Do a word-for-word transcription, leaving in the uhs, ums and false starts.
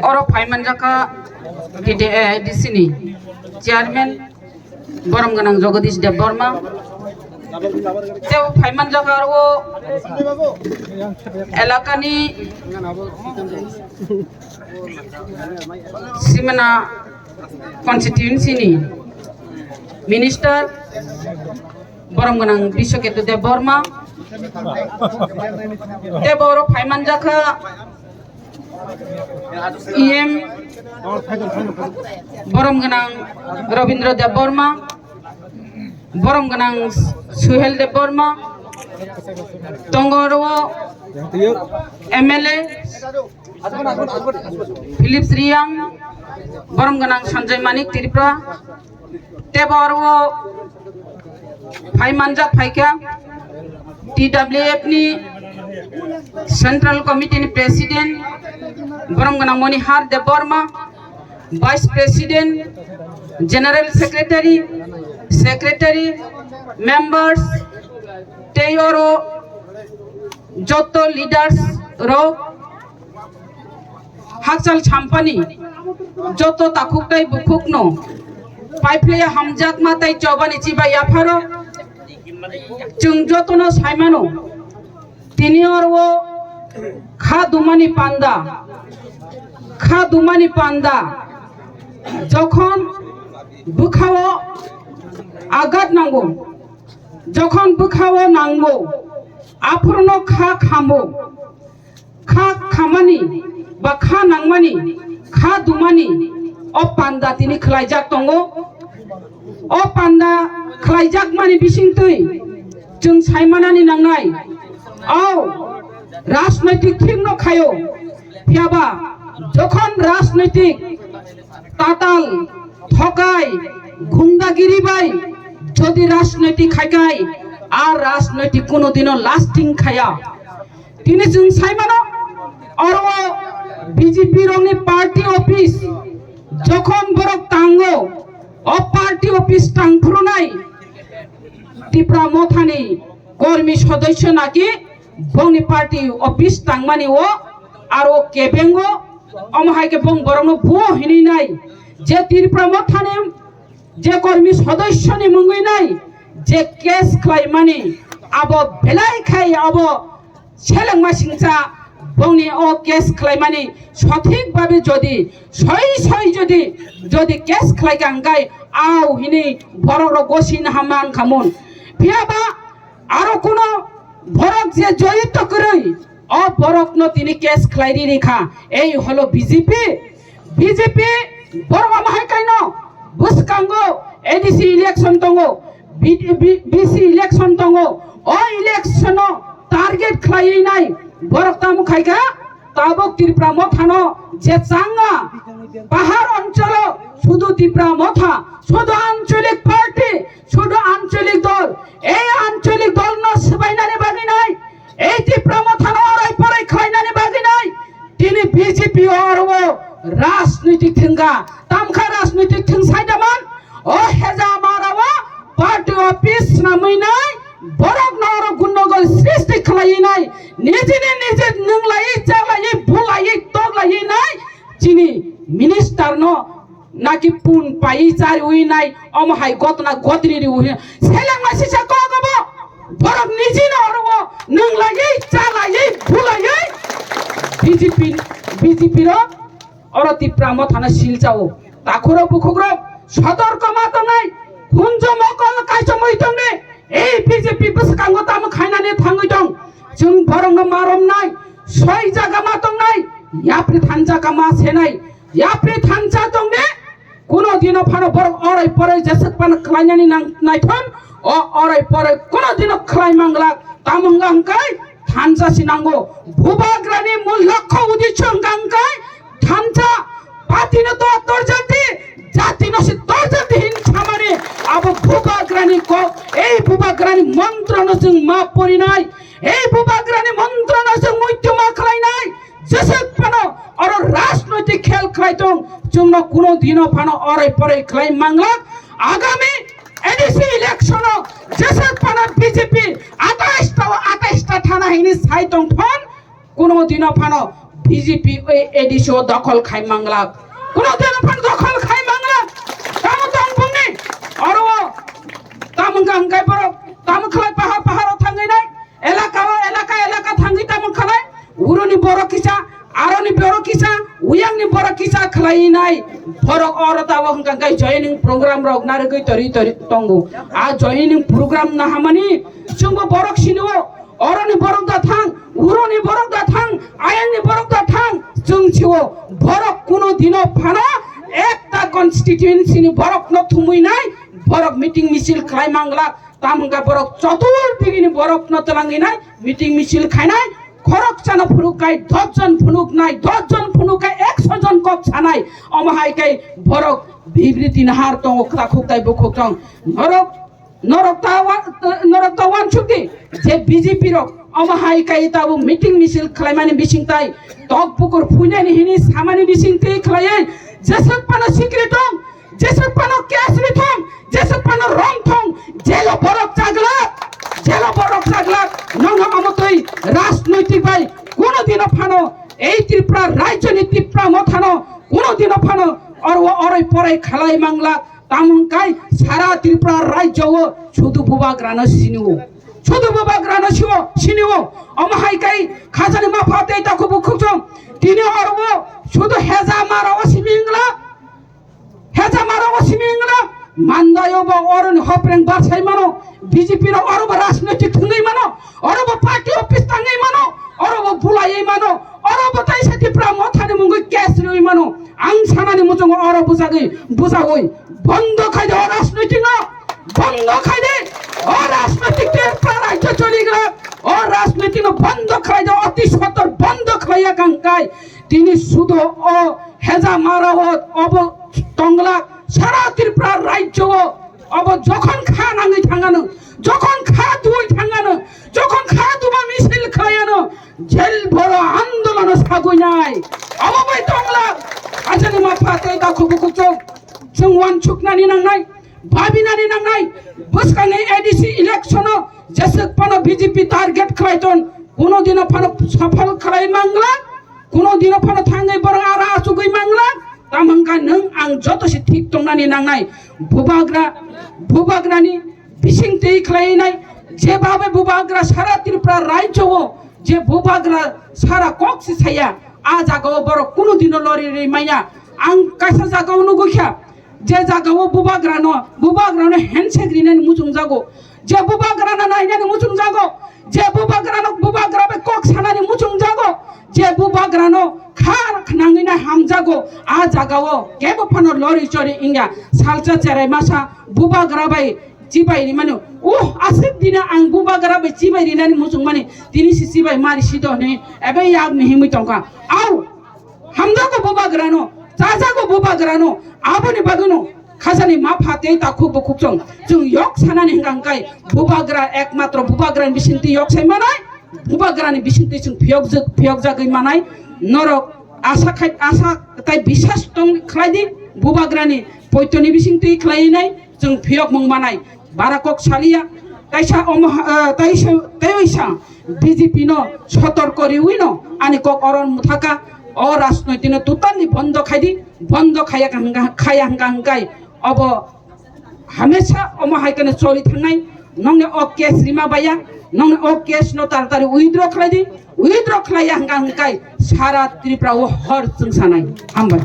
Oro phaimanjakha T D A D C ni chairman borom gwnang Jagadish Debbarma. Tei phaimanjakha aro elakani Simana constituency ni minister borom gwnang Biswaketu Debbarma. Tei bo oro phaimanjakha E M borom gwnang Rabindra Debbarma, borom gwnang Suhel Debbarma, tongo oro M L A Philips Riyang, borom gwnang Sanjoy Manik Tripura, tei bo oro phaimanjak phaikha T W F ni Central Committee ni President, borom gwnang Monihar Debbarma, Vice President, General Secretary, Secretary, Members, tei oro joto leaders rok, hakchal sampani joto takhuk tei bukhukno paiphlaiya hamjakma tei chobani chibai yapharo. Chwng jotono saimano, tini oro kha dumani panda, kha dumani panda jokhon bwkhao agat nango, jokhon bwkhao nango, aphurno kha khambo. Kha khamani ba kha nangmani, kha dumani o panda tini khlaijak tongo. O panda khlaijakmani bisingtwi chwng saimanani nangnai, o rajnoitik thikno khaio. Phiyaba jokhon rajnoitik tatal, thokai, gundagiri bai jodi rajnoitik khaikai, a rajnoitik kuno dino lasting khaya. Tini chwng saimano, oro B J P rokni party office jokhon borok tango, o party office tangphurunai Tipra Mothani kormi sodosyo naki bongni party office tangmani o aro kebengo, omo hai khe bong borokno buo hinwi nai je Tipra Mothani je kormi sodosyoni mungwi nai je case khlaimani, abo belai khai abo selengma singcha bongni o case khlaimani sothik babe jodi soi soi jodi, jodi case khlaika hwnkhe au hini borok rok gosi naha man khamun. Phiyaba aro kuno borok je joyito kwrwi, o borokno tini case khlai ri ri kha. Ei holo B J P, B J P borok omo hai kaino bwskango A D C election tongo, B-, B-, B C election tongo, o election-o target khlaiwi nai borok tamo khai kha. Tabuk Tipra Mothano je changa, pahar oncholo sudu Tipra Motha, sudu ancholik party, sudu ancholik dol, ei ancholik dolno swbainani bagwi nai, ei Tipra Mothano orai porai khlainani bagwi nai, tini B J P oro rajnitik thwngkha, tamkha rajnitik thwngsaida man, o heza mara o party office swnamwi nai, borok no oro gundogol srishti khlaiwi nai, nijini niji nwnglaiwi, chalaiwi, bulaiwi, toklaiwi nai, chini minister no naki pun paiwi chariwi nai, omo hai gotna gotri riwi selengma sisa kok obo, borok niji no oro o nwnglaiwi, chalaiwi, bulaiwi B J P, B J P rok oro Tipra Mothano silchao. Takhurok bukhukrok sotorko ma tongnai, khunju mokol kaichomwi tongnai, ei B J P bwskango tamo khainani thangwi tong. Chwng borokno ma romnai, soi jaga ma tongnai, yapri thansa ka ma senai, yapri thansa tongnai, kuno dino phano borok orai porai jeswk phano khlainani nang-, naithon, o orai porai kuno dino khlai manglak, tamo wngkha hwnkhe thansa si nango. Bubagrani mul lokho uddesho wngkha hwnkhe thansa, patino to torjati, jatino se torjati hin samani, abo bubagrani kok, ei bubagrani montrono chwng ma porinai, ei bubagrani montrono chwng muitu ma khlainai, jeswk phano oro rajnoitik khel khlai tong, chwngno kuno dino phano orai porai khlai manglak, agami A D C election-o jeswk phano B J P atais ta o atais ta thana hini sai tong thon, kuno dino phano B B J P A D C o dokhol khai manglak. Kuno deno phan dokhol khai manglak. Tamo tong bungni. Oro o tamo hwnkha hwnkhe borok tamo khlai pahar pahar o thangwi nai. Elaka o elaka elaka thangwi tamo khlai. Uroni borok kisa, aroni borok kisa, uyangni borok kisa khlai nai. Borok oro tabo hwnkha hwnkhe joining program rok narwgwi tori tori tongo. A joining program nahamani chwngbo borok sini o. Oroni borok da thang, uroni borok da thang, ayangni borok da thang, chwng sio borok kuno dino phano ekta constituency ni borok no thumui nai, borok meeting misil khlai manglak, tam hwnkha borok chotul digini borok no twlangwi nai, meeting misil khainai, khorok chano phunuk kai dos jon phunuk nai, dos jon phunuk kai ekso jon kok sanai, omo hai kai borok bibriti nahar tongo, kwtakhuk tai bukhuk tong, norok Norok ta wa-, norok ta wansuk di je B J P rok omo hai kai tabuk meeting misil khlaimani bising tai tok bukur phuinani hini samani bising twi khlaiwi jeswk phano sikri tong, jeswk phano case ri thong, jeswk phano rong thong, jelo borok chaglak, jelo borok chaglak, nono omo twi rajnoitik bai kuno dino phano ei Tripura rajyoni Tipra mothano kuno dino phano oro oroi poroi khlai manglak. Tamo hwnkai sara Tripura rajyo o sudu bubagrano sinio. Sudu bubagrano siwo, sinio. Omo hai kai khajani mapha tei takhuk bukhuk chong. Tini oro o sudu heza mara o simi wngla. Heza mara o simi wngla. Mandaio bo oroni hopreng barsai mano. B J P rok oro bo rajnoitik thwngwi mano. Oro bo party office tangwi mano. Oro bo bulaiwi mano. Oro bo taisa Tipra mothani mungwi case riwi mano. Ang sanani muchungo oro bujagwi, bujawi. Bondo khai de o rajnoitik no. Bondo khai de. O rajnoitik te pra rajyo choligra. O rajnoitik no bondo khai de. Oti sotor bondo khlaiya kangkai. Tini sudo o heza mara o obo tongla sara Tripura rajyo o. Obo jokhon kha nangwi thangano, jokhon kha duwi thangano, jokhon kha duba misil khlaiyano, jel boro andolono sagwi nai. Obo bai tongla, ajani mapha tei takhuk bukhuk chwng, chwng wansuknani nangnai, babinani nangnai, bwskangni A D C election o jeswk phano B J P target khlai ton, kuno dino phano sophol khlai mangla, kuno dino phano thangwi borok ara achugwi mangla, tamo hwnkha nwng ang joto se thik tongnani nangnai. Bubagra, bubagrani bising twi khlainai, je babe bubagra sara Tripura rajyo o, je bubagra sara kok se saya, a jaga o borok kuno dino lori ri maya. Ang kaisa jaga o nugwi kha, je jaga o bubagrano, bubagrano handshake rinani muchung jago, je bubagrano nainani muchung jago, je bubagrano, bubagra bai kok sanani muchung jago, je bubagrano kha khnangwi na hamjago, a jaga o kebo phano lori chori wngya, salsa cherai masa bubagra bai chibai rimani, uh, aswk dina ang bubagra bai chibai rinani muchung mani, tini si chibai mari sido hwnwi ebe yak ni himwi tongkha. Au, hamjago bubagrano, chajago bubagrano, aboni bagwino khajani mapha tei takhuk bukhuk chwng, chwng yok sanani hwnkha hwnkhe bubagra ekmatro bubagrani bisingtwi yok sai manai, bubagrani bisingtwi chwng phiyokjak, phiyokjagwi manai, norok asa khai, asa tai bisas tong khlai di, bubagrani poitoni bisingtwi khlai nai, chwng phiyokmung manai. Bara kok saliya, taisa omo ha-, eh, taisa, taisa B J P no sotorko riwi no ani kok oron muthaka, o rajnoitik no totally bondo khai di, bondo khaya hwnkha, khaya hwnkha hwnkhe obo hamesa omo hai kheno choli thangnai, nongni o case rima baya, nongni o case no taratari withdraw khlai di, withdraw khlaiya hwnkha hwnkhe sara Tripura o hor chwng sanai. Hambai.